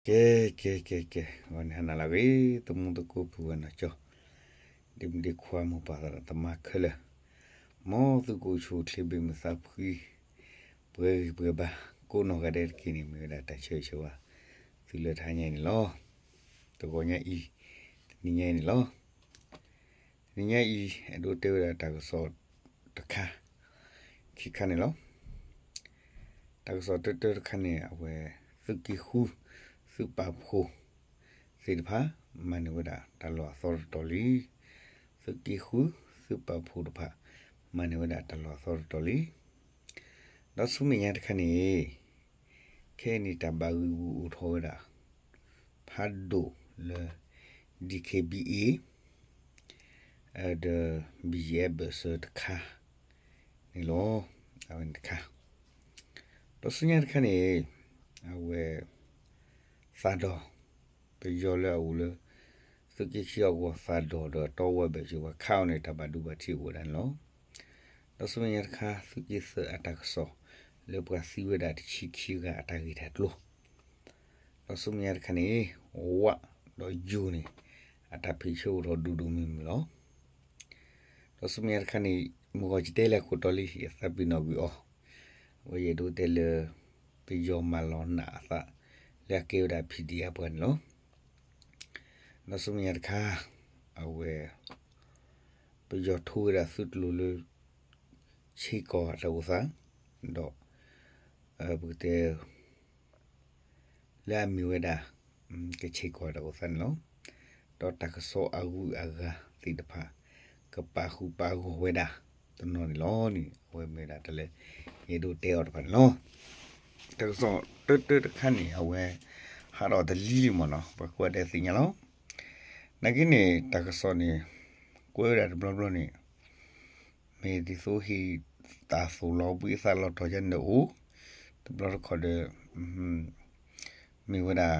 ကဲ ကဲ ကဲ ကဲ ဂီၤန့ၣ်ဟါနၤလၢအဂ့ၤ သမူသကိးပုၢ်ဝဲၢ်နီၢ်ကၠီ ဒ့မုၣ်ဒ့ခွါမိၢ်ပၢ်သရၣ်သမါခဲလၢာ် မ်သုကအိၣ်ဆူၣ်အိၣ်ချ့ဘၣ်မုာ်သးဖှံ ပှဲၤဂံၢ်ပှဲၤဘါ ကိးနီၢ်ဂၤဒဲးတက့ၢ်န့ၣ် မ့ၢ်ဝဲဒၣ်တၢ်ဆၢဂ့ၤဆၢဝါ သုလၢတဟါညါအံၤန့ၣ်လီၤ. တဂီၤညါအံၤ တနံၤညါအံၤန့ၣ်လီၤ. တနံၤညါအံၤ အဲၣ်ဒိးတဲဝဲဒၣ်တၢ်ကစီၣ်တခါ ခံခါန့ၣ်လီၤ. တၢ်ကစီၣ်တၢတၢတခါန့ၣ် အဝဲ သုးက့ဃု သုးပာ်ဖှိၣ်သ့ၣ်တဖၣ် မၤန့ၢ်ဝဲဒၣ်တၢ်လီၢ်အသီတတီၤလံ. သုးက့ဃု သုးပာ်ဖှိၣ်တဖၣ် မၤန့ၢ်ဝဲဒၣ်တၢ်လီၢ်အသီတတီၤလံ. ဒီးဆူမဲာ်ညါတခါန့ၣ် ခဲအံၤန့ၣ် တၢ်ဘၣ်ဂံာ်ဂူာ်အိၣ်ထီၣ်ဝဲဒၣ် ဖးဒိၣ်လၢ DKBA ဒီး ဘံၣ်ယဲၢ်ဘၢၣ်စၢၤတခါန့ၣ်လီၤ. အဝဲန့ၣ်တခါ ဒီးဆူညါတခါန့ၣ် အဝဲ သးဒီၣ် ပယီၤလၢအအိၣ်လၢ သုးက့ခံအဂီၢ်သးဒီၣ်ဒီးတီဝဲဘၢၣ်စၢၤပှၤခးအီၤန့ၣ် တၢ်ဘၣ်ဒိဘၣ်ထံးအိၣ်ဝဲဒၣ်န့ၣ်လီၤ. ဒီးဆူမဲာ်ညါတခါ သုးက့သၢအတၢ်ကစီၣ် လၢပှၤသံဝဲဒၣ်တဆံခံဂၤအတၢ်ဂ့ၢ်တၢ်ကျိၤ ဒီးဆူမဲာ်ညါတခါန့ၣ် ဝး ဒီးယိၤန့ၣ် အတၢ်ဖံးဆၢအိၣ်ထီၣ်ဒိၣ်ဒိၣ်မုၢ်မုၢ်လီၤ. ဒီးဆူမဲာ်ညါတခါန့ၣ် မုၢ်ဂီၤကတဲလၢအခိၣ်တီလံ ယသးပ့ၤနီၣ်ကွံာ်အီၤ အဝဲယအဲၣ်ဒိးတဲလၢ ပယီၤမၤလီၤနးအသး လၢအကဲဝဲဒၣ် PDF ပှၤန့ၣ်လီၤ. ဒီးဆူမဲာ်ညါတခါ အဝဲ ပယီၤထိဝဲဒၣ်သုးကျိၤလၢ ဆ့ကီၢ်အတၢ်အိၣ်သး ဒီး ပကတဲ လၢအမ့ၢ်ဝဲဒၣ် ကဆ့ကီၢ်အတၢ်အိၣ်သးန့ၣ်လီၤ. ဒီးတၢ်ကစီၣ်အဂုၤအဂၤသ့ၣ်တဖၣ် ကပာ်ဃုာ်ပာ်ဂီၢ်ဝဲဒၣ်တနီၤန့ၣ်လီၤန့ၣ် အဝဲမ့ၢ်ဝဲဒၣ်တၢ်လၢ ယအဲၣ်ဒိးတဲအီၤတဖၣ်န့ၣ်လီၤ. တၢ်ကစီၣ်တၢတၢတခါန့ၣ် အဝဲ ဟးထီၣ်တလံၤလံမ့ၢ်နီၤ ပှၤကိးဂၤဒဲးသ့ၣ်ညါလီၤ. နာ်က့န့ၣ် တၢ်ကစီၣ်န့ၣ် ကွဲးဝဲဒၣ်တဘျီဘျီန့ၣ် မ့ၢ်ဒ်သိးဟ့ၣ်သးသိၣ်လီၤဘှံးသးလီၤထီၣ်ယါန့ၣ်အိၣ်, တဘျီတခီၣ်ဒီး မ့ၢ်ဝဲဒၣ်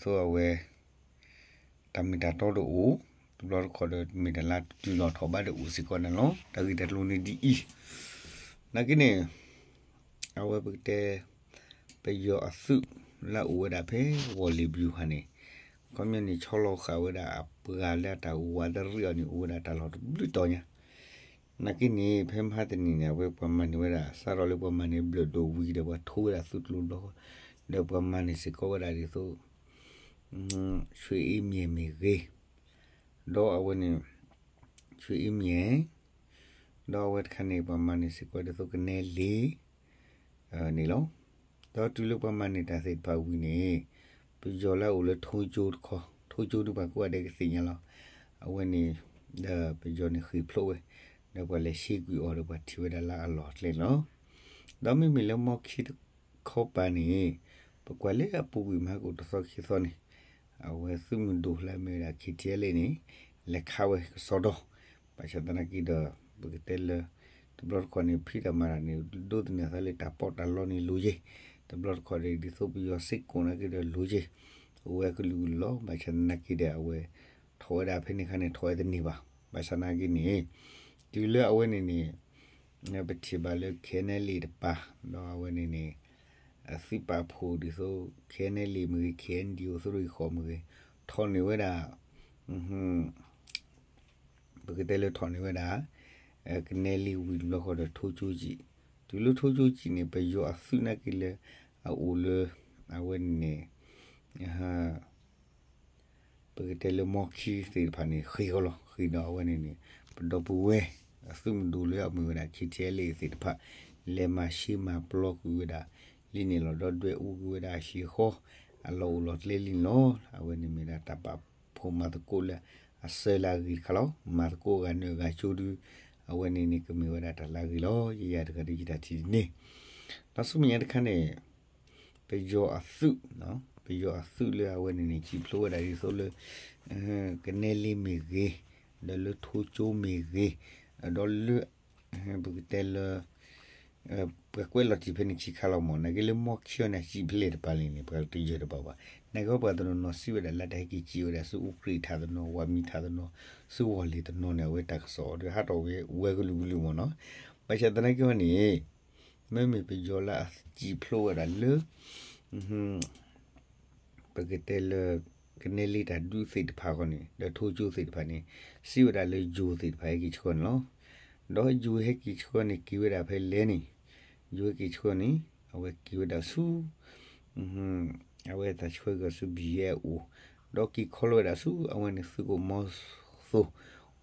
ဒ်သိးအဝဲ တၢ်မ့ၢ်တၢ်တီဒီးအိၣ်, တဘျီတခီၣ်ဒီး မ့ၢ်တၢ်လၢတုၤလီၤထီၣ်ဘးဒီးအိၣ်စ့ၢ်ကီးန့ၣ်လီၤ. တၢ်ဂ့ၢ်တၢ်ကျိၤန့ၣ်ဒ်အံၤ, နာ်က့န့ၣ် အဝဲပကတဲ ပယီၤအသုးလၢအအိၣ်ဝဲဒၣ်ဖဲဝီၢ်လ့ၤဘျူၤဟၣ်န့ၣ် ခီပညီန့ၣ် ဆီလီၤဃာ်ဝဲဒၣ်အပှၤလၢအတၢ်ဝးတရံးအီၤန့ၣ် အိၣ်ဝဲဒၣ်တၢ်လီၢ်တဘျုးတီၤညါ နာ်က့န့ၣ် ဖဲမဟါတနံၤန့ၣ် အဝဲပှၤမၤန့ၢ်ဝဲဒၣ် စးထီၣ်လၢပှၤမၤန့ၢ်ဘျၢၣ်ဒိၣ်ဝံၤဒီး ပှၤထိဝဲဒၣ်သုးကျိၤတဘျီဃီ, ဒီးပှၤမၤန့ၢ်စ့ၢ်ကီးဝဲဒၣ်ဒ်သိး ဆွေအေးမြင့်မ့ၢ်ဂ့ၤ, ဒီးအဝဲန့ၣ် ဆွေအေးမြင့် ဒီးအဝဲတခါန့ၣ် ပှၤမၤန့ၢ်စ့ၢ်ကီးဒ်သိးကနဲလ့ၤ န့ၣ်လီၤ. ဒီးတုၤလၢပှၤမၤန့ၢ်တၢ်သ့ၣ်တဖၣ်ဝံၤန့ၣ် ပယီၤလၢအအိၣ်လၢထိကၠိတခီ, ထိကၠိဒုးပှၤကိးဂၤဒဲးကသ့ၣ်ညါလီၤ. အဝဲန့ၣ် ဒီးပယီၤန့ၣ်ဃ့ၢ်ဖျိးဝဲ, ဒီးပှၤလဲၤဆှံကွံာ်အီၤဒီးပှၤထံၣ်ဝဲဒၣ်လၢအလီၢ်အကျဲန့ၣ်လီၤ. ဒီးမ့မ့ၢ်လၢမီခံတခီပၤန့ၣ် ပကွၢ်လၢအပူၤကွံာ်မဟါကအိၣ်တသီခံသီန့ၣ် အဝဲသုးမုၢ်ဒိၣ်လၢအမ့ၢ်ဝဲဒၣ် KTLA န့ၣ် လဲၤခးဝဲကစီဒီ, ဘၣ်ဆၣ်သနာ်က့ဒီး ပကတဲလၢ တဘျီတခီၣ်န့ၣ် ဖံးတၢ်မၤတၢ်န့ၣ် ဒိးသန့ၤအသးလၢတၢ်ပီးတၢ်လီန့ၣ်လိၤယဲၢ်, တဘျီတခီၣ်ဒီး ဒ်သိးပယီၤစ့ၢ်ကီးနာ်က့ဒီးလိၤယဲၢ်, အဝဲကလုာ်ကလုာ်လီၤ. ဘၣ်ဆၣ်သနာ်က့ဒီး အဝဲ ထီၣ်ဝဲဒၣ်ဖဲန့ၣ်အခါန့ၣ် ထီၣ်ဝဲတန့ၢ်ဘၣ်. ဘၣ်ဆၣ်သနာ်က့န့ၣ် တုၤလၢအဝဲန့ၣ်န့ၣ် ပထံၣ်ဘၣ်လၢ ခဲနဲလံ တပၤ, ဒီးအဝဲန့ၣ်န့ၣ် အသုးပာ်ဖှိၣ်ဒ်သိး ခဲနဲလံ မ့ၢ်ဂ့ၤ ခဲအံၤဒံၣ် အိၣ်သုးရ့ၣ်ဃီးမ့ၢ်ဂ့ၤ ထီၣ်န့ၢ်ဝဲဒၣ် ပကတဲလၢထီၣ်န့ၢ်ဝဲဒၣ် ကနဲလံဝံၤတဘျီဃီဒီးထိကၠိကံၣ်, တုၤလၢထိကၠိကံၣ်န့ၣ် ပယီၤအသုးနာ်က့လၢ အအိၣ်လၢ အဝဲန့ၣ် ပကတဲလၢမီခံသ့ၣ်တဖၣ်န့ၣ် ဃ့ၢ်ဃီလီၤ. ဃ့ၢ်ဒီးအဝဲန့ၣ်န့ၣ် ပဒီပုၢ်ဝဲၢ် အသုးမုၢ်ဒိၣ်လၢအမ့ၢ်ဝဲဒၣ် KTLA သ့ၣ်တဖၣ် လဲၤမၤရှဲမၤပျီကွံာ်ဝဲဒၣ်လံန့ၣ်လီၤ. ဒီးဒွဲၣ်အူကွံာ်ဝဲဒၣ်အဟံၣ်အဃီ အလီၢ်အိၣ်လီၢ်ကျဲလံန့ၣ်လီၤ. အဝဲန့ၣ်မ့ၢ်ဒၣ်တၢ်ပာ်ဖှိၣ်မၤသကိးလၢအစၢလၢအဂ့ၤတခါလီၤ. မၤသကိးဂၤနုာ်ဂၤကၠိဒု အဝဲန့ၣ်န့ၣ်ကမ့ၢ်ဝဲဒၣ်တၢ်လၢအဂ့ၤလီၤ. ယယၤတဂၤဒ်ယတၢ်ထံၣ်ဒ်န့ၣ် ဒီးဆူမဲာ်ညါတခါန့ၣ် ပယီၤအသုး, ပယီၤအသုးလၢအဝဲန့ၣ်န့ၣ် စံၣ်ဖျိးဝဲဒၣ်ဒ်သိးလၢ ကနဲလံမ့ၢ်ဂ့ၤ, ဒီးလၢထိကၠိမ့ၢ်ဂ့ၤ, ဒီးလၢ ပကတဲလၢ ပှၤကွဲးလီၤတံၢ်ဖဲန့ၣ်ခံခါလီၤမး, နာ်က့လၢမီခံအီၤန့ၣ် စံၣ်ဖဲလဲၣ်တပၤလံန့ၣ် ပှၤတယၢၢ်တဘၣ်ဘၣ်. နာ်က့ပှၤတနီၤနီၤစံးဝဲဒၣ်လၢတၢ်ဟဲက့ၤစံၣ်ဝဲဒၣ်ဆူအူကြ့ၣ်ထးတနီၤ, ဝၤမံထးတနီၤ, ဆူဝီၢ်လ့ၤတနီၤန့ၣ် အဝဲတၢ်ကစီၣ်ဒီးဟးထီၣ်ဝဲဝဲကလုာ်ကလုာ်မးနီၤ. ဘၣ်ဆၣ်သနာ်က့ဟီန့ၣ် မ့မ့ၢ်ပယီၤလၢအစံၣ်ဖျိးဝဲဒၣ်လၢ ပကတဲလၢ ကနဲလ့တၢ်ဒုးသ့ၣ်တဖၣ်ဃီန့ၣ် ဒီးထိၣ်ကၠိသ့ၣ်တဖၣ်န့ၣ် စံးဝဲဒၣ်လၢယိၤသ့ၣ်တဖၣ်ဟဲက့ၤဆှၢန့ၣ်လီၤ. ဒီးယိၤဟဲက့ၤဆှၢန့ၣ် က့ၤဝဲဒၣ်ဖဲလဲၣ်န့ၣ်, ယိၤဟဲက့ၤဆှၢန့ၣ် အဝဲက့ၤဝဲဒၣ်ဆူ အဝဲတၢ်ဆှၢက့ၤဆူ ဘံယဲ အအိၣ်, ဒီးက့ၤခီလီၤဝဲဒၣ်ဆူ အဝဲန့ၣ်သုးခိၣ်မီသိ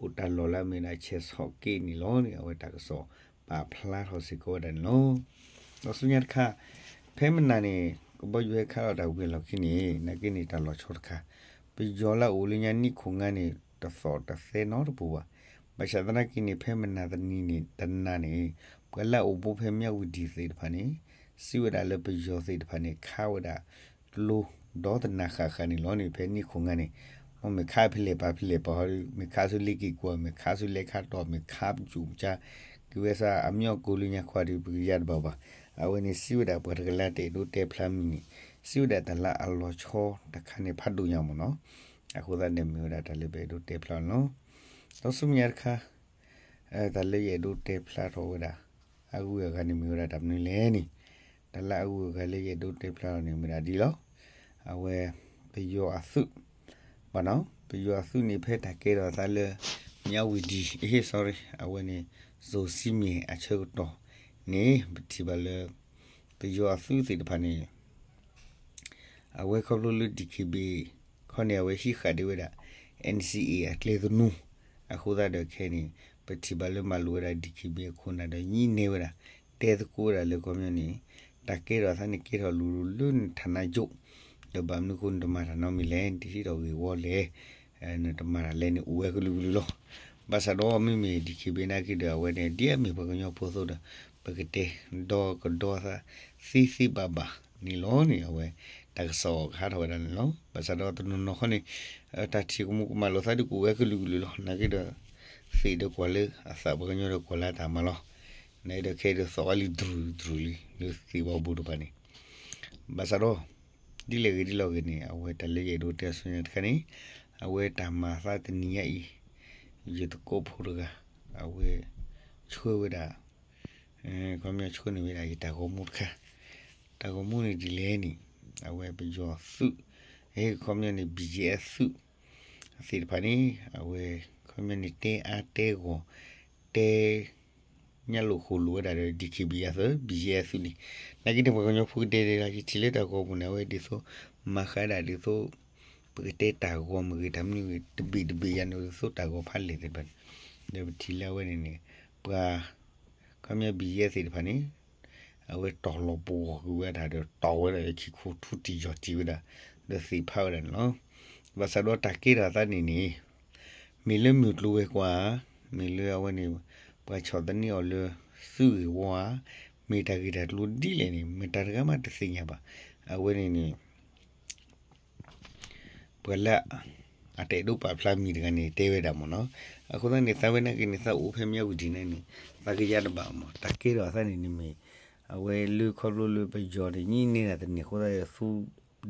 အိၣ်တၢ်လီၢ်လၢအမ့ၢ်ဒၣ် ဆဲးဆီးက့န့ၣ်လီၤန့ၣ် အဝဲတၢ်ကစီၣ်ပာ်ဖျါထီၣ်စ့ၢ်ကီးဝဲဒၣ်န့ၣ်လီၤ. ဒီးဆူညါတခါ ဖဲမနၤန့ၣ် ကဘီယူၤဟဲခးလီၤတၢ်ဝံၤအလီၢ်ခံန့ၣ် နာ်က့န့ၣ် တၢ်လီၤဆီတခါ ပယီၤလၢအအိၣ်လၢညါနံၣ်ခိၣ်ငါန့ၣ် တသီၣ်တသဲနီတပူၤဘၣ်. ဘၣ်ဆၣ်သနာ်က့န့ၣ် ဖဲမနၤတနံၤန့ၣ် တနၤန့ၣ် ပှၤလၢအအိၣ်ဘူးဖဲမၠးဝံၤဒံၣ်သ့ၣ်တဖၣ်န့ၣ် စံးဝဲဒၣ်လၢပယီၤသ့ၣ်တဖၣ်န့ၣ် ခးဝဲဒၣ် ကျိဒီတနၤဃၣ်ဃၣ်န့ၣ်လီၤန့ၣ် ဖဲနံၣ်ခိၣ်ငါန့ၣ် မ့ၢ်ခးဖဲလဲၣ်ပာ်ဖဲလဲၣ်ပာ်ဟီဒီး မ့ၢ်ခးဆူလ့က့ၤကွၢ် မ့ၢ်ခးဆူလဲခါတီၢ် မ့ၢ်ခးပစူၣ်ပစါ က့ၤဝဲစ့ၢ်အမၠီၣ်ကိၤလၢညါခွါဒီး ပကယါတဘၣ်ဘၣ်. အဝဲန့ၣ်စံးဝဲဒၣ်ပှၤတကလးတအဲၣ်ဒိးတဲဖျါမံၤန့ၣ် စံးဝဲဒၣ်တၢ်လၢအလီၤဆီတခါန့ၣ် ဖးဒိၣ်ညါမ့ၢ်နီၤ. အဃိသတးန့ၣ်မ့ၢ်ဝဲဒၣ်တၢ်လၢပအဲၣ်ဒိးတဲဖျါန့ၣ်လီၤ. ဒီးဆူမဲာ်ညါတခါ တၢ်လၢယအဲၣ်ဒိးတဲဖျါထီၣ်ဝဲဒၣ် အဂုၤအဂၤန့ၣ်မ့ၢ်ဝဲဒၣ်တၢ်မနုၤလဲၣ်န့ၣ်, တၢ်လၢအဂုၤအဂၤလၢယအဲၣ်ဒိးတဲဖျါထီၣ်န့ၣ်မ့ၢ်ဒၣ်ဒ်လီၤ. အဝဲ ပယီၤအသုး ဘၣ်နီၤ ပယီၤအသုးန့ၣ် ဖဲတၢ်ကဲထီၣ်အသးလၢ မၠးဝံၤဒံၣ် sorry အဝဲန့ၣ် စိၤစံမ့ၣ်အဆၢကတီၢ်န့ၣ် ပထံၣ်ဘၣ်လၢ ပယီၤအသုးသ့ၣ်တဖၣ်န့ၣ် အဝဲခီဖျိလၢ DKBA ခီန့ၣ် အဝဲဟံးဃာ်ဒံးဝဲဒၣ် NCA အကျဲသနူ အဃိသတးဒီးခဲအံၤန့ၣ် ပထံၣ်ဘၣ်လၢမၤလိာ်ဝဲဒၣ် DKBA အခိၣ်နၢ်ဒီးညံးနဲဝဲဒၣ် တဲသကိးဝဲဒၣ်လၢခီပညီန့ၣ် တၢ်ကဲထီၣ်အသးန့ၣ်ကဲထီၣ်လိၤလိၤလၢန ဌာနချုပ် ဒီးဘၣ်မနုၤအဃိနတမၤတၢ်နီတမံၤလဲၣ် နတဟံးထီၣ်ဂ့ၢ်ဝီလဲၣ် နတမၤတၢ်လဲၣ်န့ၣ်အိၣ်ဝဲကလုာ်ကလုာ်လီၤ. ဘၣ်ဆၣ်ဒီးမ့မ့ၢ် DKBA နာ်က့ဒီး အဝဲန့ၣ် ဒ်အမ့ၢ်ပှၤကညီဖိအသိးဒီး ပကတဲဒီကဒီသးသ့သ့ဘၣ်ဘၣ်န့ၣ်လီၤန့ၣ် အဝဲတၢ်ကစီၣ်အီၤကဟးထီၣ်ဝဲဒၣ်န့ၣ်လီၤ. ဘၣ်ဆၣ်ဒီးတနီၤနီၤခီန့ၣ် တၢ်ထံၣ်ကမူးကမၣ်လိာ်သးဒ်ကအိၣ်ဝဲကလုာ်ကလုာ်လီၤ. နာ်က့ဒီး သ့ၣ်ဒီးကွၢ်လၢအသး ပှၤကညီဒီးကွၢ်လၢအတၢ်မၤလီၤ. နာ်က့ဒီးခဲအံၤဒီးသီၣ်ဝဲလံဒြူၢ်ဒြူၢ်လံ လၢသ့ၣ်ဘီဘိတဖၣ်န့ၣ် ဘၣ်ဆၣ်ဒီး ဒ်လဲၣ်ဂ့ၤဒ်လဲၣ်ဂ့ၤန့ၣ် အဝဲတၢ်လၢယအဲၣ်ဒိးတဲဆူညါတခါန့ၣ် အဝဲတၢ်မၤအသးတနံၤညါအံၤ ယသကိးဖိတဂၤ အဝဲ ဆှၢဝဲဒၣ် ခီပညီဆှၢန့ၢ်ဝဲဒၣ်ယတၢ်ဂီၤမူတခါ တၢ်ဂီၤမူန့ၣ်ဒ်လဲၣ်န့ၣ် အဝဲပယီၤသုး ခီပညီန့ၣ် BGF သုး သ့ၣ်တဖၣ်န့ၣ် အဝဲ ခီပညီန့ၣ် တဲအါတဲဂီၢ် တဲ ညၣ်လိာ်ဃိာ်လိာ်ဝဲဒၣ်ဒီး DKBA အသုး BGF သုးန့ၣ် နာ်က့န့ၣ် ပှၤကညီဖိကဒဲဒဲလီၤ ယထံၣ်လၢတၢ်ဂီၤပူၤန့ၣ် အဝဲဒ်သိး မၤဃါဒၣ်ဒ်သိး ပကတဲတၢ်ဂီၤမ့ၢ်ဂ့ၤ တၢ်မနုၤဂ့ၤ တဘ့ၣ်တဘ့ၣ်ယါန့ၣ် ဒ်သိးတၢ်ဂီၤဖးလဲၢ်သ့ၣ်တဖၣ်န့ၣ် ဒီးပထံၣ်လၢအဝဲန့ၣ်န့ၣ် ပှၤ ခီပညီ BGF သ့ၣ်တဖၣ်န့ၣ် အဝဲတီၢ်လီၤပဂီၢ်ကွံာ်ဝဲဒၣ်ဒီး တီၢ်ဝဲဒၣ်လၢခံခိၣ်ထူတံၢ်ယီၢ်တံၢ်ဝဲဒၣ် ဒီးသ့ၣ်ဖးဝဲဒၣ်န့ၣ်လီၤ. ဘၣ်ဆၣ်ဒီးတၢ်ကဲထီၣ်အသးန့ၣ်န့ၣ် မ့ၢ်လၢမုၢ်ကျိၤဝဲၤကွာ်ဧါ, မ့ၢ်လၢအဝဲန့ၣ် ပှၤဆီၣ်သနံးအီၤလၢသုးဂ့ၢ်ဝီဧါ, မ့ၢ်တၢ်ဂ့ၢ်တၢ်ကျိၤဒ်လဲၣ်န့ၣ် မတၤတဂၤမးတသ့ၣ်ညါဘၣ်. အဝဲန့ၣ်န့ၣ် ပှၤလၢ အတအဲၣ်ဒိးပာ်ဖျါမံၤတဂၤန့ၣ် တဲဝဲဒၣ်မ့ၢ်နီၤ. အဃိသတးန့ၣ် သးဝဲနာ်က့န့ၣ် သးအိၣ်ဖဲမၠးဝံၤဒံၣ်န့ၣ်န့ၣ် သးကယါတဘၣ်မ့ၢ် တၢ်ကဲထီၣ်အသးန့ၣ်န့ၣ်မ့ၢ် အဝဲလၢခီဖျိလၢပယီၤန့ၣ် ညံးန့ၢ်ဒၣ်တန့ၢ်အဃိသတးဒီး သူ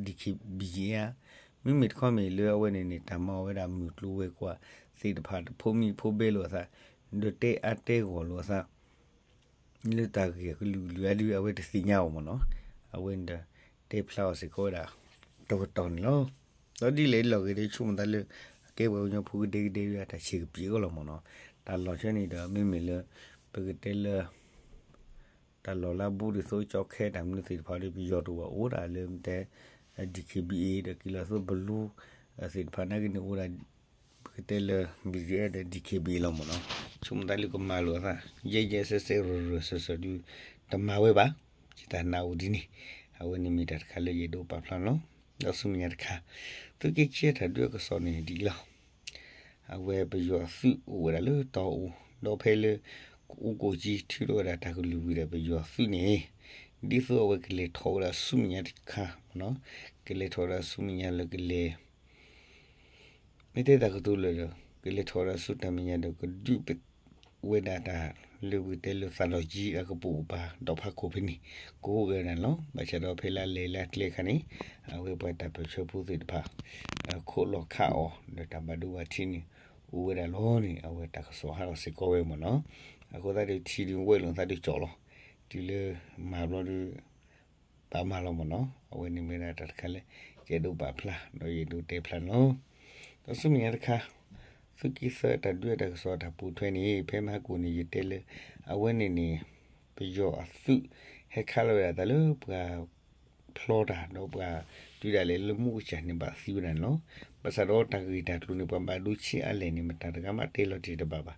DKBA ဧါ, မ့မ့ၢ်တခီမ့ၢ်လၢအဝဲန့ၣ်န့ၣ် တၢ်မၤအီၤဝဲဒၣ်မုၢ်ကျိၤဝဲၤကွာ်သ့ၣ်တဖၣ် တဖိးမံဖိးဘဲလိာ်အသး ဒီးတဲအါတဲဂီၢ်လိာ်အသး လၢတၢ်ဂ့ၢ်အကလုာ်ကလုာ်အါဒု အဝဲတသ့ၣ်ညါအီၤမ့ၢ်နီၤ. အဝဲန့ၣ်ဒီး တဲဖျါအီၤစ့ၢ်ကီးဝဲဒၣ် တကတီၢ်န့ၣ်လီၤ. ဒီးဒ်လဲၣ်ဒ်လဲၣ်ဂ့ၤဒီး ဆိကမိၣ်သးလၢ အကဲပှၤကညီဖိကဒဲကဒဲဒု အတၢ်ဆံးကပံးအီၤလီၤမ့ၢ်နီၤ. တၢ်လီၢ်ဆၢန့ၣ်ဒီး မ့မ့ၢ်လၢ ပကတဲလၢ တၢ်လီၢ်လၢအဘူးဒ်သိး ကၠီခဲတၢ်မနုၤသ့ၣ်တဖၣ်ဒီး ပယီၤတအိၣ်ဘၣ် အိၣ်ဒၣ်လၢမ့ၢ်တဲ DKBA ဒီးက့ၤလီၤသိးဘလူး သ့ၣ်တဖၣ်နာ်က့န့ၣ်အိၣ်ဒၣ် ပကတဲလၢ BGF ဒီး DKBA လီၤမ့ၢ်နီၤ. ဆိကမိၣ်သးလၢကမၤလိာ်အသး ယဲယဲစဲစဲရၢၢ်ရၢၢ်စၢၢ်စၢၢ်ဒု တမၤဝဲဘၣ်. ယတၢ်နာ်အိၣ်ဒ်န့ၣ် အဝဲန့ၣ်မ့ၢ်တၢ်တခါလၢယအဲၣ်ဒိးပာ်ဖျါန့ၣ်လီၤ. ဒီးဆူမဲာ်ညါတခါ သုးက့ခံအတၢ်ဒုးအကစီၣ်န့ၣ်ဒ်အံၤလီၤ. အဝဲပယီၤအသုးအိၣ်ဝဲဒၣ်လၢတီၤအူ ဒီးဖဲလၢ ကအိၣ်ကိၣ်ကၠံထုးထီၣ်ဝဲဒၣ်တၢ်ကလုၢ်ဝံၤဒီး ပယီၤအသုးန့ၣ် ဒ်သိးအဝဲကလဲၤထီၣ်ဝဲဒၣ်ဆူမဲာ်ညါတခါမ့ၢ်နီၤ, ကလဲၤထီၣ်ဝဲဒၣ်ဆူမဲာ်ညါလၢကလဲၤ မ့ၢ်တဲတၢ်ကတိၤလၢာ်ဒီး ကလဲၤထီၣ်ဝဲဒၣ်ဆူတၢ်မဲာ်ညါဒီး ကဒုးဝဲဒၣ်တၢ်လၢပကတဲလၢသးလီၤကၠံအကပိာ်ကပၤ ဒီးဖးခိၣ်ဖဲန့ၣ် ကအိၣ်က့ၤဝဲဒၣ်န့ၣ်လီၤ. ဘၣ်ဆၣ်ဒီးဖဲလၢအလဲၤလၢအကျဲအခါန့ၣ် အဝဲပှၤတၢ်ပၢၢ်ဆၢဖိသ့ၣ်တဖၣ် ခိးလီၤခးအီၤ ဒီးတၢ်ဘၣ်ဒိဘၣ်ထံးန့ၣ် အိၣ်ဝဲဒၣ်လီၤန့ၣ် အဝဲတၢ်ကစီၣ်ဟးထီၣ်စ့ၢ်ကီးဝဲမ့ၢ်နီၤ. အဃိသတးဒီးထံဒုးဝဲလိာ်သးဒုးကၠီၣ်လီၤ. တုၤလၢမၤဘျီဒုး ဘၣ်မၤလီၤမ့ၢ်နီၤ. အဝဲန့ၣ်မ့ၢ်ဒၣ်တၢ်တခါလၢ ယအဲၣ်ဒိးပာ်ဖျါ ဒီးယအဲၣ်ဒိးတဲဖျါန့ၣ်လီၤ. ဒီးဆူမဲာ်ညါတခါ သုးက့သၢတၢ်ဒုးတၢ်ကစီၣ်တၢ်ပိာ်ထွဲန့ၣ် ဖဲမဟါကိၣ်န့ၣ် ယတဲလၢ အဝဲန့ၣ်န့ၣ် ပယီၤအသုး ဟဲခးလီၤဝဲဒၣ်တၢ်လၢပှၤ ဖျီတၢ် ဒီးပှၤတုၤဒၣ်လဲာ်လၢမူကစၢ်န့ၣ်ဘၣ်သံဝဲဒၣ်န့ၣ်လီၤ. ဘၣ်ဆၣ်ဒီးတၢ်ဂ့ၢ်တၢ်ကျိၤန့ၣ် ပှၤဘၣ်ဒိဆံးအါလဲၣ်န့ၣ် မတၤတဂၤမးတဲလီၤတ့ၢ်တဘၣ်ဘၣ်.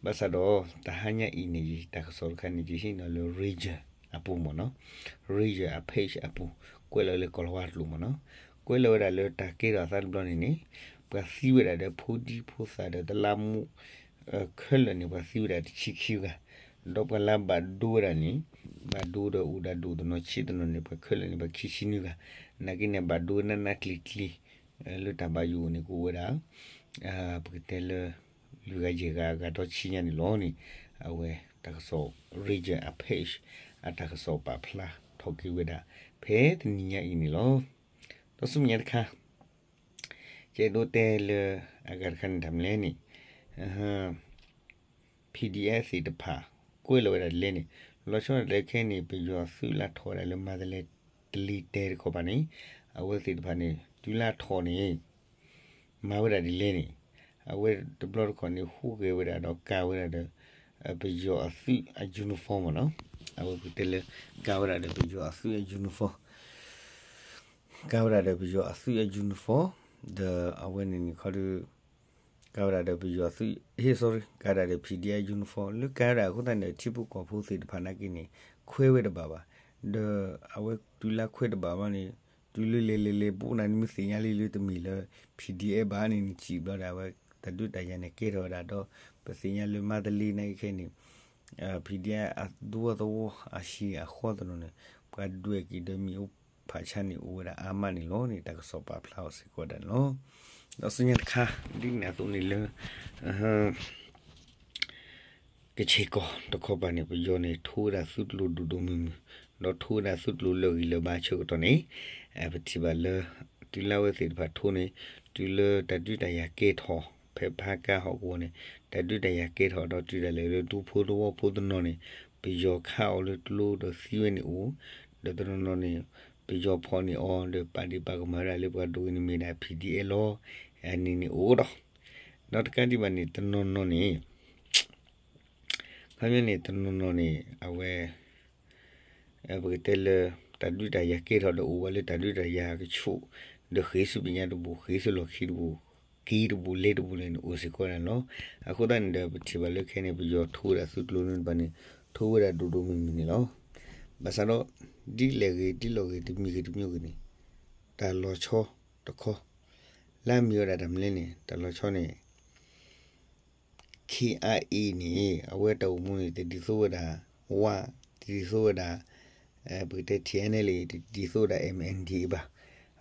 ဘၣ်ဆၣ်ဒီးတၢ်ဟါညါအံၤန့ၣ် ယတၢ်ကစီၣ်တခါန့ၣ် ယဟံးန့ၢ်လၢ Ranger အပူၤမ့ၢ်နီၤ, Ranger အ page အပူၤ ကွဲးလီၤလၢကီၢ်လီၤဝါတကျိၤမ့ၢ်နီၤ, ကွဲးလီၤဝဲဒၣ်လၢတၢ်ကဲထီၣ်အသးတဘျီန့ၣ်န့ၣ် ပှၤသံဝဲဒၣ်ဒီးဖိဒံဖိသၣ်ဒီးတလးမူ ခဲလၢာ်န့ၣ် ပှၤသံဝဲဒၣ်တဆံခံဂၤ, ဒီးပှၤလၢဘၣ်ဒိဝဲဒၣ်န့ၣ် ဘၣ်ဒိဒီးအိၣ်ဒၣ်ဒိၣ်တနီၤဆံးတနီၤန့ၣ် ပှၤခဲလၢာ်န့ၣ် ပှၤခံဆံနွံဂၤ, နာ်က့န့ၣ် ဘၣ်ဒိနးနးကျံၤကျံၤ လၢတၢ်ဘၣ်ယိၣ်န့ၣ် ကအိၣ်ဝဲဒၣ် ပကတဲလၢ လွံၢ်ဂၤယဲၢ်ဂၤအဂၤဒီဆံညါန့ၣ်လီၤန့ၣ် အဝဲတၢ်ကစီၣ် Ranger အ page အတၢ်ကစီၣ်ပာ်ဖျါထီၣ်က့ၤဝဲဒၣ် ဖဲတနံၤညါအံၤန့ၣ်လီၤ. ဒီးဆူမဲာ်ညါတခါ ယအဲၣ်ဒိးတဲလၢအဂၤတခါန့ၣ် တၢ်မနုၤလဲၣ်န့ၣ် PDF သ့ၣ်တဖၣ် ကွဲးလီၤဝဲဒၣ်ဒ်လဲၣ်န့ၣ် လီၤဆီဒၣ်တၢ်လၢခဲအံၤန့ၣ် ပယီၤသုးလၢထီၣ်ဝဲဒၣ်လၢမၤတလဲ တလ့တဲတခီပၤန့ၣ် အဝဲသ့ၣ်တဖၣ်န့ၣ် တုၤလၢထီၣ်န့ၣ် မၤဝဲဒၣ်ဒ်လဲၣ်န့ၣ် အဝဲတဘျီတခီၣ်န့ၣ် ဟူးဂဲၤဝဲဒၣ်ဒီးကၤဝဲဒၣ်ဒီး ပယီၤအသုးအ uniform မ့ၢ်နီၤ, အဝဲပကတဲလၢ ကၤဝဲဒၣ်ဒီးပယီၤအသုးအ uniform ကၤဝဲဒၣ်ဒီးပယီၤအသုးအ uniform ဒီးအဝဲန့ၣ်န့ၣ်ခီဒီး ကၤဝဲဒၣ်ဒီးပယီၤသုး ဟ့ၣ် sorry ကၤဒၣ်ဒီး PDF uniform လၢကၤဝဲဒၣ်အဃိသတးန့ၣ် ထံဖိကီၢ်ဖိသ့ၣ်တဖၣ်နာ်က့န့ၣ် ခွဲးဝဲတဘၣ်ဘၣ်, ဒီးအဝဲတုၤလၢခွဲးတဘၣ်ဘၣ်န့ၣ် တုၤလၢလဲၤလဲၤလဲၤပူၤနၤန့ၣ် မ့ၢ်သ့ၣ်ညါလံလၢတမ့ၢ်လၢ PDF ဘၣ်န့ၣ် နစံးဘျီဒီး အဝဲတၢ်ဒုးတၢ်ယၤန့ၣ်ကဲထီၣ်ဝဲဒၣ်ဒီး ပသ့ၣ်ညါလၢမၤတလ့နာ်က့ခဲအံၤန့ၣ် PDF အဒူအသဝီအဟံၣ်အဃီတနီၤန့ၣ် ပှၤဒွဲၣ်က့ၤဒီးမ့ၣ်အူဖးဆါန့ၣ် အိၣ်ဝဲဒၣ်အါမးန့ၣ်လီၤန့ၣ် တၢ်ကစီၣ်ပာ်ဖျါအီၤစ့ၢ်ကီးဝဲဒၣ်န့ၣ်လီၤ. ဒီးဆူညါတခါ ဒ်န့ၣ်အသိးန့ၣ်လၢ ကခ့ၣ်ကီၢ်တခီပၤန့ၣ် ပယီၤန့ၣ် ထိဝဲဒၣ်သုးကျိၤဒိၣ်ဒိၣ်မုၢ်မုၢ် ဒီးထိဝဲဒၣ်သုးကျိၤလၢာ်ဂံၢ်လၢာ်ဘါအဆၢကတီၢ်န့ၣ် ပထံၣ်ဘၣ်လၢ တုၤလၢအဝဲသ့ၣ်တဖၣ်ထိန့ၣ် တုၤလၢတၢ်ဒုးတၢ်ယၤကဲထီၣ် ဖဲဖးကါဟီၣ်ကဝီၤန့ၣ် တၢ်ဒုးတၢ်ယၤကဲထီၣ်ဒီးတုၤဒၣ်လဲာ်လၢဒူဖိသဝီဖိတနီၤန့ၣ် ပယီၤခးအီၤလၢကျိဒီးသံဝဲန့ၣ်အိၣ် ဒီးတနီၤနီၤန့ၣ် ပယီၤဖီၣ်န့ၢ်အီၤ ဒီးပာ်ဒ့ၣ်ပာ်ကမၣ်ဝဲဒၣ်လၢပှၤဒိၣ်ဂ့ၤန့ၣ်မ့ၢ်ဒၣ် PDF လီၤ. အန့ၣ်န့ၣ်အိၣ်ဒီး ဒီးတကးဒံးဘၣ်န့ၣ် တနီၤနီၤန့ၣ် ခီပညီန့ၣ် တနီၤနီၤန့ၣ် အဝဲ ပကတဲလၢ တၢ်ဒုးတၢ်ယၤကဲထီၣ်ဒီးအိၣ်ဝဲလၢတၢ်ဒုးတၢ်ယၤကဆူး ဒီးဃ့ဆူမဲာ်ညါတဘိ ဃ့ဆူလီၢ်ခံတဘိ က့ၤတဘိလဲၤတဘိန့ၣ် အိၣ်စ့ၢ်ကီးန့ၣ်လီၤ. အဃိသတးန့ၣ်ဒီး ပထံၣ်ဘၣ်လၢခဲအံၤန့ၣ် ပယီၤထိဝဲဒၣ်သုးကျိၤန့ၣ်တဖၣ်န့ၣ် ထိဝဲဒၣ်ဒိၣ်ဒိၣ်မုၢ်မုၢ်န့ၣ်လီၤ. ဘၣ်ဆၣ်ဒီး ဒ်လဲၣ်ဂ့ၤ ဒ်လဲၣ်ဂ့ၤ တမံၤဂ့ၤတမံၤဂ့ၤန့ၣ် တၢ်လီၤဆီတခီ လၢအမ့ၢ်ဝဲဒၣ်တၢ်မနုၤလဲၣ်န့ၣ် တၢ်လီၤဆီန့ၣ် KIA န့ၣ် အဝဲတၢ်အိၣ်မူန့ၣ် တဒ်သိးဝဲဒၣ် ဝ, တဒ်သိးဝဲဒၣ် ပကတဲ TNLA တဒ်သိးဝဲဒၣ် MNDAA ဘၣ်.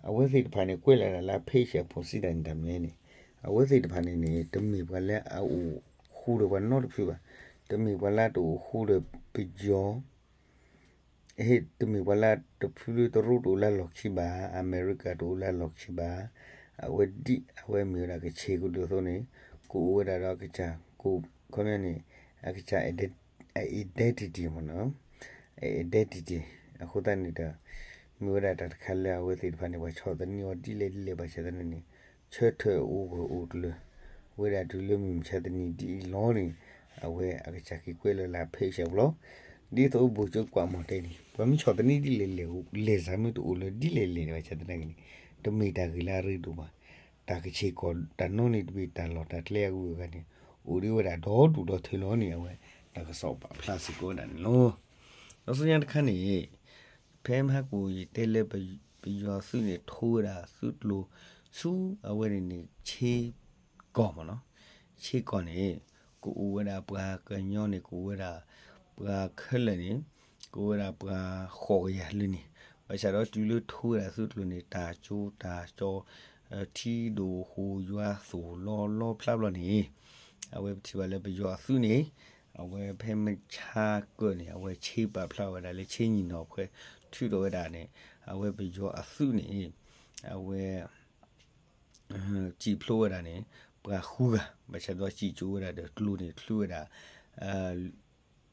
အဝဲသ့ၣ်တဖၣ်န့ၣ် ကွဲးလီၤဒၣ်လၢ page အပူၤစံးတၢ်န့ၣ် တၢ်မနုၤလဲၣ်န့ၣ် အဝဲသ့ၣ်တဖၣ်န့ၣ်န့ၣ် တမ့ၢ်ပှၤလၢအအိၣ်ဃူဒီးပှၤနီတဖုဘၣ်. တမ့ၢ်ပှၤလၢတအိၣ်ဃူဒီးပယီၤ ဟ့ၣ် တမ့ၢ်ပှၤလၢတဖုလၢတရူးတအိၣ်လၢလီၢ်ခံဘၣ်, အမဲရကၤတအိၣ်လၢလီၢ်ခံဘၣ်. အဝဲဒ်အဝဲမ့ၢ်ဝဲဒၣ်ကခ့ၣ်ကဒိၣ်အသိးန့ၣ် ကအိၣ်ဝဲဒၣ်ဒီးအကစၢ် က ခီပညီန့ၣ် အကစၢ် အ identity မ့ၢ်နီၤ, identity အဃိသတးန့ၣ်ဒီး မ့ၢ်ဝဲဒၣ်တၢ်တခါလၢအဝဲသ့ၣ်တဖၣ်န့ၣ် ပှၤဆီၣ်သနံးအီၤဒ်လဲၣ်ဒ်လဲၣ်ဘၣ်ဆၣ်သနာ်က့န့ၣ် ဆၢထၢၣ်အိၣ်ဂၢၢ်အိၣ်ကျၢၤ ဝဲဒၣ်တုၤလၢမုၢ်မဆါတနံၤဒ်အံၤလီၤန့ၣ် အဝဲအကစၢ်က့ၤကွဲးလီၤလၢ page အပူၤလီၤ. ဒ်သိးဘိၣ်ကၠိကွၢ်မီၢ်တဲန့ၣ် ပှၤမ့ၢ်ဆီၣ်သနံးဒ်လဲၣ်လဲၣ် လဲၤစၢ်မ့ၢ်တအိၣ်လၢဒ်လဲၣ်လဲၣ်န့ၣ် ဘၣ်ဆၣ်သနာ်က့န့ၣ် တမ့ၢ်တၢ်ဂ့ၢ်လၢအရ့ဒိၣ်ဘၣ်. တၢ်ကခ့ၣ်ကီၢ်တၢ်နီတမံၤတမံၤ တၢ်လီၢ်တၢ်ကျဲအဂုၤအဂၤန့ၣ် အိၣ်ဒံးဝဲဒၣ်ဒီဒူၣ်ဒီထၢလီၤန့ၣ် အဝဲတၢ်ကစီၣ်ပာ်ဖျါစ့ၢ်ကီးဝဲဒၣ်န့ၣ်လီၤ. ဒီးဆူညါတခါန့ၣ် ဖဲမဟါကိၣ်ယတဲလၢပယီၤသုးန့ၣ် ထိဝဲဒၣ်သုးကျိၤဆူအဝဲန့ၣ်န့ၣ် ဆ့ကီၢ်မ့ၢ်နီၤ, ဆ့ကီၢ်န့ၣ် ကအိၣ်ဝဲဒၣ်ပှၤကညီန့ၣ် ကအိၣ်ဝဲဒၣ်ပှၤခဲလၢာ်န့ၣ် ကအိၣ်ဝဲဒၣ်ပှၤဃိးကယၤလၢန့ၣ် ဘၣ်ဆၣ်ဒီးတုၤလၢထိဝဲဒၣ်သုးကျိၤန့ၣ် တၢ်ကၠိတၢ်ကၠီ ထံဒိၣ်ဃိယွၤသိၣ်လီၤလီဖျါဘျီန့ၣ် အဝဲပထံၣ်ဘၣ်လၢပယီၤအသုးန့ၣ် အဝဲဖဲမဆါကၢၢ်န့ၣ် အဝဲဆ့ပာ်ဖျါဝဲဒၣ်လၢဆ့နံၣ်နီၤဖဲထုးထီၣ်ဝဲဒၣ်န့ၣ် အဝဲပယီၤအသုးန့ၣ် အဝဲ စံၣ်ဖျိဝဲဒၣ်န့ၣ် ပှၤဃုဂၤ ဘၣ်ဆၣ်ဒီးစံၣ်ကၠိဝဲဒၣ်ဒီးကျိန့ၣ် ချုးဝဲဒၣ် ခံခိၣ်လီၤ.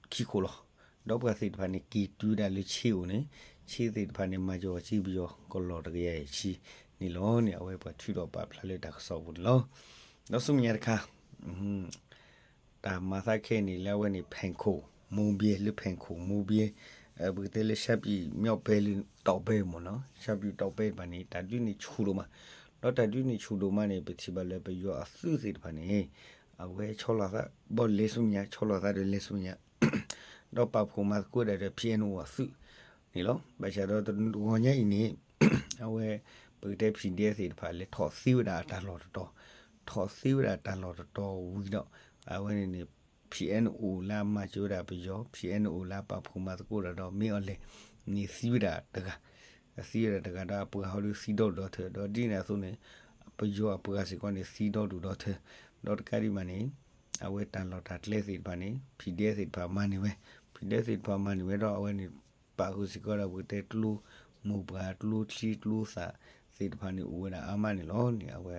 ဒီးပှၤသ့ၣ်တဖၣ်န့ၣ် က့ၤတုၤဝဲဒၣ်လၢဆ့အိၣ်န့ၣ် ဆ့သ့ၣ်တဖၣ်န့ၣ် မၤစၢၤအီၤစ့ပယီၤကလီၢ်တကယၤယဲၢ်ဆံ န့ၣ်လီၤန့ၣ် အဝဲပှၤထုးထီၣ်ပာ်ဖျါလၢတၢ်ကစီၣ်ပူၤန့ၣ်လီၤ. ဒီးဆူမဲာ်ညါတခါ တၢ်မၤသးခဲအံၤန့ၣ် လၢအဝဲန့ၣ် ဖဲၣ်ခိၣ် မိၢ်ဘ့ လၢဖဲၣ်ခိၣ် မိၢ်ဘ့ ပကတဲလၢ ရှမ်းပြည်မြောက်ပိုင်း လၢတီပဲမ့ၢ်နီၤ ရှမ်းပြည်တောင်ပိုင်း တဖၣ်န့ၣ် တၢ်ဒုးန့ၣ်ဆူၣ်ဒိၣ်မး, ဒီးတၢ်ဒုးန့ၣ်ဆူၣ်ဒိၣ်မးန့ၣ် ပထံၣ်ဘၣ်လၢပယီၤအသုးသ့ၣ်တဖၣ်န့ၣ် အဝဲဆီလီၤသး ဘီၣ်လဲၤဆူမဲာ်ညါ ဆီလီၤသးဒီးလဲၤဆူမဲာ်ညါ ဒီးပာ်ဖှိၣ်မၤသကိးဒၣ်ဒီး ဖံအဲၣ်အူအသုးန့ၣ်လီၤ. ဘၣ်ဆၣ်ဒီးတဂီၤညါအံၤန့ၣ် အဝဲ ပကတဲ ဖံဒဲသ့ၣ်တဖၣ် လဲၤထီၣ်သ့ဝဲဒၣ်အတၢ်လီၢ်တတီၤ, ထီၣ်သ့ဝဲဒၣ်တၢ်လီၢ်တတီၤဝံၤဒီး အဝဲန့ၣ်န့ၣ် ဖံအဲၣ်အူလၢအမၤစၢၤဝဲဒၣ်ပယီၤ, ဖံအဲၣ်အူ လၢပာ်ဖှိၣ်မၤသကိးတၢ်ဒီး မ့ၢ်အီၤလဲၣ်န့ၣ် သံဝဲဒၣ်တဂၤ, သံဝဲဒၣ်တဂၤဒီးအပှၤဟီဒုးသံဒီဒူၣ်ဒီထၢ, ဒီးဒ်န့ၣ်အသိးန့ၣ် ပယီၤအပှၤစ့ၢ်ကီးန့ၣ် သံဒီဒူၣ်ဒီထၢ, ဒီးတကးဒံးဘၣ်န့ၣ် အဝဲတၢ်လီၢ်တၢ်ကျဲသ့ၣ်တဖၣ်န့ၣ် ဖံဒဲသ့ၣ်တဖၣ်မၤန့ၢ်ဝဲ, ဖံဒဲသ့ၣ်တဖၣ်မၤန့ၢ်ဝဲဒီး အဝဲန့ၣ် ပာ်ဃုာ်စ့ၢ်ကီးဒီး ပကတဲကျိမိၢ်ပှၢ် ကျိချံကျိသၣ်သ့ၣ်တဖၣ်န့ၣ် အိၣ်ဝဲဒၣ်အါမးန့ၣ်လီၤန့ၣ် အဝဲ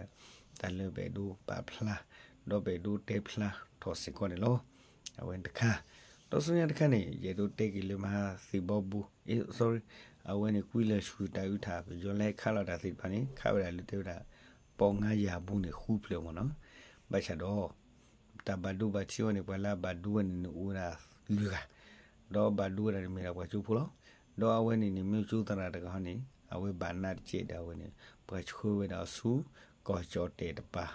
တၢ်လၢပအဲၣ်ဒိးပာ်ဖျါ ဒီးပအဲၣ်ဒိးတဲဖျါထီၣ်စ့ၢ်ကီးန့ၣ်လီၤ. အဝဲတခါ ဒီးဆူညါတခါန့ၣ် ယအဲၣ်ဒိးတဲက့ၤလၢမဟါသ့ၣ်ဘီဘိ sorry အဝဲန့ၣ် ကွံလၢၢ်ဆူၣ်တၢ်အုးထၣ် ပယီၤလၢဟဲခးလီၤတၢ်သ့ၣ်တဖၣ်န့ၣ် ခးဝဲဒၣ်လၢတဲဝဲဒၣ် ပီၣ်ငါယၤဘိန့ၣ် ဃုဖျၢၣ်မ့ၢ်နီၤ, ဘၣ်ဆၣ်ဒီး တၢ်ဘၣ်ဒိဘၣ်ထံးအီၤန့ၣ် ပှၤလၢအဘၣ်ဒိဝဲန့ၣ်န့ၣ် အိၣ်ဝဲဒၣ်လွံၢ်ဂၤ, ဒီးဘၣ်ဒိဝဲဒၣ်န့ၣ်မ့ၢ်ဒၣ်ပှၤကၠိဖိလီၤ. ဒီးအဝဲန့ၣ်န့ၣ် မ့ၢ်ကၠိသရၣ်တဂၤဟီန့ၣ် အဝဲဘၣ်နးတကဲးဒၣ်ဝဲန့ၣ် ပှၤဆှၢဝဲဒၣ်အီၤဆူ ကီၢ်ကၠီၣ်တဲၣ်တပၤ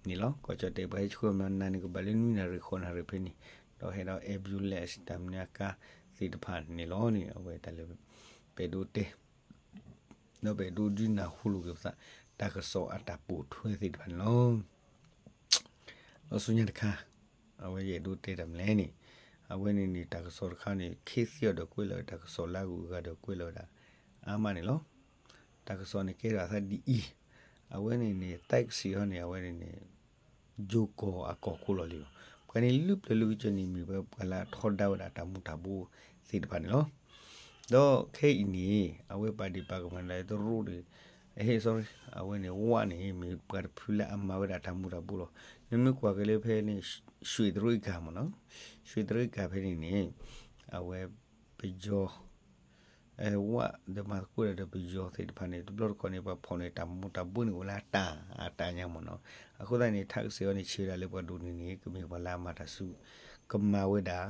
န့ၣ်လီၤ. ကီၢ်ကၠီၣ်တဲၣ် ပှၤဟဲဆှၢမ့ၢ်နၤန့ၣ် ကဘၣ်လၢနွံနၣ်ရံၣ်ဃိးနၣ်ရံၣ်ဖဲန့ၣ် ဒီးဟဲဒီး ambulance တၢ်မနုၤအကါသ့ၣ်တဖၣ်န့ၣ်လီၤန့ၣ် အဝဲတၢ်လၢ ပအဲၣ်ဒိးတဲ ဒီးပအဲၣ်ဒိးဒုးနၢ်ဟူလိာ်က့ၤပသး တၢ်ကစီၣ်အတၢ်ပိာ်ထွဲသ့ၣ်တဖၣ်န့ၣ်လီၤ. ဒီးဆူညါတခါ အဝဲယအဲၣ်ဒိးတဲတၢ်မနုၤလဲၣ်န့ၣ် အဝဲန့ၣ်န့ၣ် တၢ်ကစီၣ်တခါန့ၣ် ခ့သ့အီၤဒီးကွဲးလီၤဝဲ တၢ်ကစီၣ်လၢအဂုၤအဂၤဒီးကွဲးလီၤဝဲဒၣ် အါမးန့ၣ်လီၤ. တၢ်ကစီၣ်န့ၣ်ကဲထီၣ်အသးဒ်အံၤ, အဝဲန့ၣ်န့ၣ် တၢ်ကစီၣ်ဟီန့ၣ် အဝဲန့ၣ်န့ၣ် ယိၤကီၢ်အကီၢ်ခိၣ်လီၤလံလီၤ. ပှၤန့ၣ်လၢပျၢၤလၢကစၢၢ်န့ၣ် မ့ၢ်ဝဲပှၤလၢအထီဒါဝဲဒၣ်တၢ်မူၤတၢ်ဘိသ့ၣ်တဖၣ်န့ၣ်လီၤ. ဒီးခဲအံၤန့ၣ် အဝဲပာ်ဒ့ၣ်ပာ်ကမၣ်ဒၣ်တရူးန့ၣ် အဟ့ၣ် sorry အဝဲန့ၣ် ဝၣ်န့ၣ် မ့ၢ်ပှၤတဖုလၢအမၤဝဲဒၣ်တၢ်မူၤတၢ်ဘိလီၤ. နမ့ၢ်ကွၢ်က့ၤလၢဖဲန့ၣ် ရွှေတြိဂံဖဲမ့ၢ်နီၤ, ရွှေတြိဂံဖဲန့ၣ်န့ၣ် အဝဲပယီၤ ဝၣ်ဒီးမၤသကိးဒၣ်ဒီးပယီၤသ့ၣ်တဖၣ်န့ၣ် တဘျီတခီၣ်န့ၣ် ပှၤဖီၣ်န့ၢ်တၢ်မူၤတၢ်ဘိန့ၣ် အိၣ်လၢအတၢ်အတၢ်ညါမ့ၢ်နီၤ. အဃိသတးန့ၣ် ထးကစဲးအီၤန့ၣ် ဆံးဝဲဒၣ်လၢပှၤဒိၣ်န့ၢ်န့ၣ် ကမ့ၢ်ပှၤလၢအမၤတၢ်စု ကမၤဝဲဒၣ်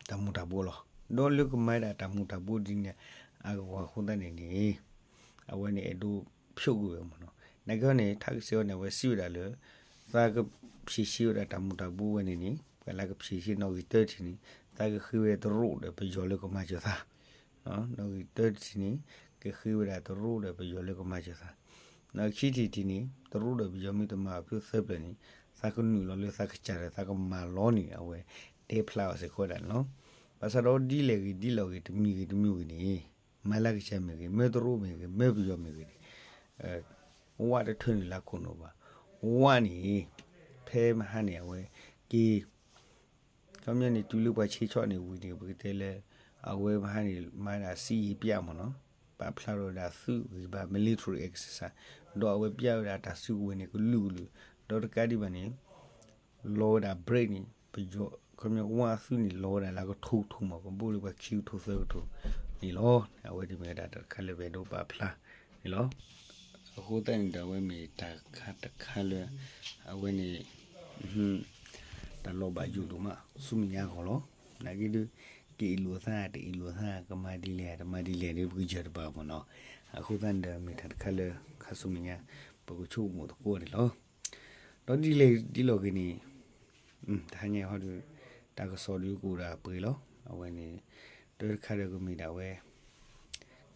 တၢ်မူၤတၢ်ဘိလီၤ. ဒီးလၢကမၤဒၣ်တၢ်မူၤတၢ်ဘိဒ်န့ၣ် အဂီၢ်အဃိသတးန့ၣ်န့ၣ် အဝဲန့ၣ်အဲၣ်ဒိးဖျိကွံာ်ဝဲမ့ၢ်နီၤ. နာ်က့န့ၣ် ထးကစဲးအီၤန့ၣ် အဝဲစံးဝဲဒၣ်လၢ သးကဖြေရှင်းဝဲဒၣ်တၢ်မူၤတၢ်ဘိဝဲန့ၣ်န့ၣ် ပှၤလၢကဖြေရှင်းနီၣ်ဂံၢ်တၢတထံၣ်န့ၣ် သးကဃ့ဝဲတရူးဒီးပယီၤလၢကမၤစၢၤသး နီၣ်ဂံၢ်တၢတထံၣ်န့ၣ် ကဃ့ဝဲဒၣ်တရူးဒီးပယီၤလၢကမၤစၢၤသး နီၣ်ဂံၢ်ခံထံၣ်တထံၣ်န့ၣ် တရူးဒီးပယီၤမ့ၢ်တမၤအဖုသၢဖျၢၣ်န့ၣ် သးကနုာ်လီၤလၢသးကစၢ်ဒီးသးကမၤလီၤန့ၣ် အဝဲတဲဖျါအီၤစ့ၢ်ကီးဝဲဒၣ်န့ၣ်လီၤ. ဘၣ်ဆၣ်ဒီးဒ်လဲၣ်ဂ့ၤဒ်လဲၣ်ဂ့ၤ တမံၤဂ့ၤတမံၤဂ့ၤန့ၣ် မၤလၢကစၢ်မ့ၢ်ဂ့ၤ မၢတရူးမ့ၢ်ဂ့ၤ မၢပယီၤမ့ၢ်ဂ့ၤန့ၣ် ဝၣ်တထၢနုာ်လၢခိၣ်နူာ်ဘၣ်. ဝၣ်န့ၣ် ဖဲမဟါန့ၣ် အဝဲက့ၤ ခီပညီန့ၣ် တုၤလၢပှၤဆ့ဆီၣ်န့ၣ်ဝံၤန့ၣ် ပကတဲလၢ အဝဲမဟါန့ၣ် မၤဒၣ်စစ်ရေးပြမ့ၢ်နီၤ, ပာ်ဖျါထီၣ်ဝဲဒၣ်သုးဂံၢ်ဘါ military exercise ဒီးအဝဲပျဲဝဲဒၣ်တၢ်စုကဝဲၤန့ၣ် ကလုာ်ကလုာ် ဒီးတကးဒံးဘၣ်န့ၣ် လီၤဝဲဒၣ် break န့ၣ် ပယီၤ ခီပညီဝၣ်အသုးန့ၣ် လီၤဝဲဒၣ်လၢကထိကထိမ့ၢ် ကဘိလၢပှၤခံကထိသၢကထိန့ၣ်လီၤ. အဝဲန့ၣ်မ့ၢ်ဝဲဒၣ်တၢ်တခါလၢပအဲၣ်ဒိးပာ်ဖျါန့ၣ်လီၤ. အဃိသတးန့ၣ်ဒီး အဝဲမ့ၢ်တၢ်တခါတခါလၢ အဝဲန့ၣ် တၢ်လီၤဘၣ်ယိၣ်ဒိၣ်မး ဆူမဲာ်ညါအဂီၢ်လီၤ. နာ်က့ဒုး ကအ့ၣ်လိာ်သး တအ့ၣ်လိာ်သး ကမၤဒ်လဲၣ် တမၤဒ်လဲၣ်ဒီး ပကစၢၢ်တဘၣ်မ့ၢ်နီၤ. အဃိသတးန့ၣ်ဒီး မ့ၢ်တၢ်တခါလၢ ခါဆူမဲာ်ညါ ပကဆိကမိၣ်သကိးန့ၣ်လီၤ. ဒီးဒ်လဲၣ်ဒ်လဲၣ်ဂ့ၤန့ၣ် တဟါညါဟီဒီး တၢ်ကစီၣ်ဒုးကအိၣ်ဒၣ်ပှဲၤလီၤ. အဝဲန့ၣ် တၢ်တခါဒီးကမ့ၢ်ဒၣ်ဝဲ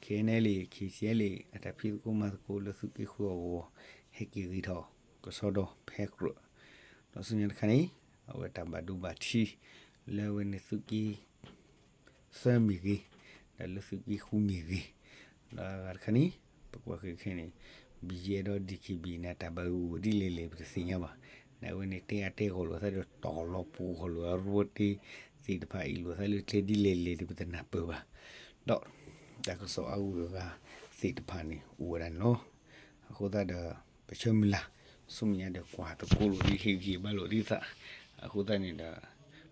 ခဲအံၤန့ၣ်လံ ခဲအံၤန့ၣ်လံ အတၢ်ဖံးသကိးမၤသကိးလၢသုးက့ဃုအဂီၢ် ဟဲက့ၤဂ့ၤထီၣ် ကစီဒီဖဲကြၢး ဒီးဆူညါတခါန့ၣ် အဝဲတၢ်ဘၣ်ဒိဘၣ်ထံး လၢအဝဲန့ၣ်သုးက့ သၢမ့ၢ်ဂ့ၤ, ဒီးလၢသုးက့ဃုမ့ၢ်ဂ့ၤ, ဒီးအဂၤတခါန့ၣ် ပကွၢ်ဃုာ်ခဲအံၤန့ၣ် ဘံယဲဒီး DKB န့ၣ် တၢ်ဘၣ်ဂုာ်ဂီၤဒ်လဲၣ်လဲၣ် ပတသ့ၣ်ညါဘၣ်. န့ၣ်အဝဲန့ၣ် တဲအါတဲဂီၢ်လိာ်သးဒီး တီၢ်လီၤပူၤဂီၢ်လိာ် အရိတ့သ့ၣ်တဖၣ်အံၤလိာ်သးလၢကျဲဒ်လဲၣ်လဲၣ်ဒီး ပတနၢ်ပၢၢ်ဘၣ်. ဒီးတၢ်ကစီၣ်အဂုၤအဂၤသ့ၣ်တဖၣ်န့ၣ် အိၣ်ဝဲဒၣ်န့ၣ်လီၤ. အဃိသတးဒီး ပဆၢမုၢ်လၢ် ဆူမဲာ်ညါဒီးကွၢ်သကိးလိာ်ဒ်ဟ့ၣ်ဂံၢ်ဘါလိာ်ဒ်သး, အဃိသတးန့ၣ်ဒီး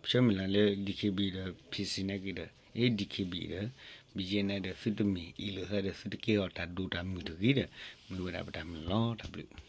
ပဆၢမုၢ်လၢ်လၢ DKB ဒီး PC နာ်က့ဒီး အ့ DKB ဒီး ဘယဲၢ်န့ၣ်ဒီး သုတမ့ၢ်အ့ၣ်လိာ်သးဒီး သုတကဲအီၤတၢ်ဒိၣ်တၢ်မုၢ်တဂ့ၤဒီး မ့ၢ်ဝဲဒၣ်ပတၢ်မုၢ်လၢ်လီၤ. တၢ်ဘျုး